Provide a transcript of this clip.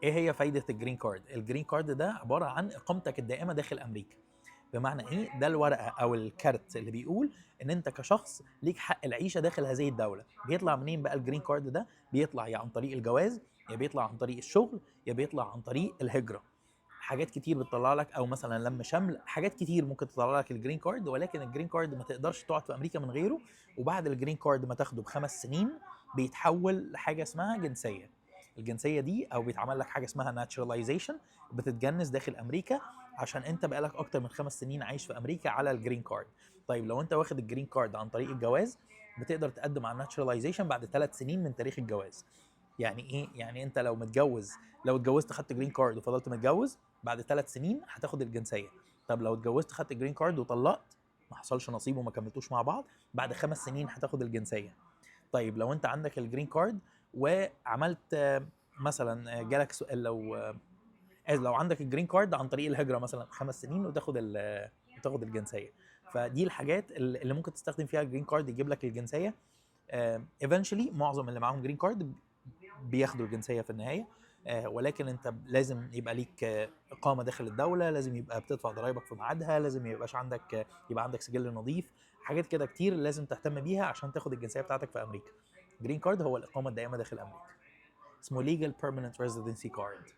ايه هي فايده ال green card؟ ال green card ده عبارة عن اقامتك الدائمة داخل امريكا. بمعنى ايه؟ ده الورقة او الكارت اللي بيقول ان انت كشخص ليك حق العيشة داخل هذه الدوله. بيطلع منين بقى ال green card ده؟ بيطلع يا عن طريق الجواز، يا بيطلع عن طريق الشغل، يا بيطلع عن طريق الهجره. حاجات كتير بتطلع لك، او مثلا لم شمل، حاجات كتير ممكن تطلع لك ال green card. ولكن ال green card ما تقدرش تقعد في امريكا من غيره. وبعد ال green card ما تاخده ب5 سنين بيتحول لحاجة اسمها جنسيه. الجنسية دي او بيتعمل لك حاجة اسمها naturalization، بتتجنس داخل امريكا عشان انت بقالك اكتر من 5 سنين عايش في امريكا على ال green card. طيب، لو انت واخد ال green card عن طريق الجواز، بتقدر تقدم على naturalization بعد 3 سنين من تاريخ الجواز. يعني ايه؟ يعني انت لو متجوز، لو اتجوزت خدت green card وفضلت متجوز، بعد 3 سنين هتاخد الجنسيه. طب لو اتجوزت خدت green card وطلقت، ما حصلش نصيب وما كملتوش مع بعض، بعد 5 سنين هتاخد الجنسيه. طيب، لو انت عندك ال green card وعملت مثلا جالك سؤال، لو عندك ال green card عن طريق الهجرة مثلا، 5 سنين وتاخد الجنسيه. فدي الحاجات اللي ممكن تستخدم فيها ال green card يجيب لك الجنسيه. eventually معظم اللي معاهم green card بياخدوا الجنسية في النهايه، ولكن انت لازم يبقى ليك اقامه داخل الدوله، لازم يبقى بتدفع ضرايبك في ميعادها، لازم يبقاش عندك يبقى عندك سجل نظيف، حاجات كده كتير لازم تهتم بيها عشان تاخد الجنسية بتاعتك في امريكا. green card هو الاقامة الدائمة داخل امريكا، اسمه legal permanent residency card.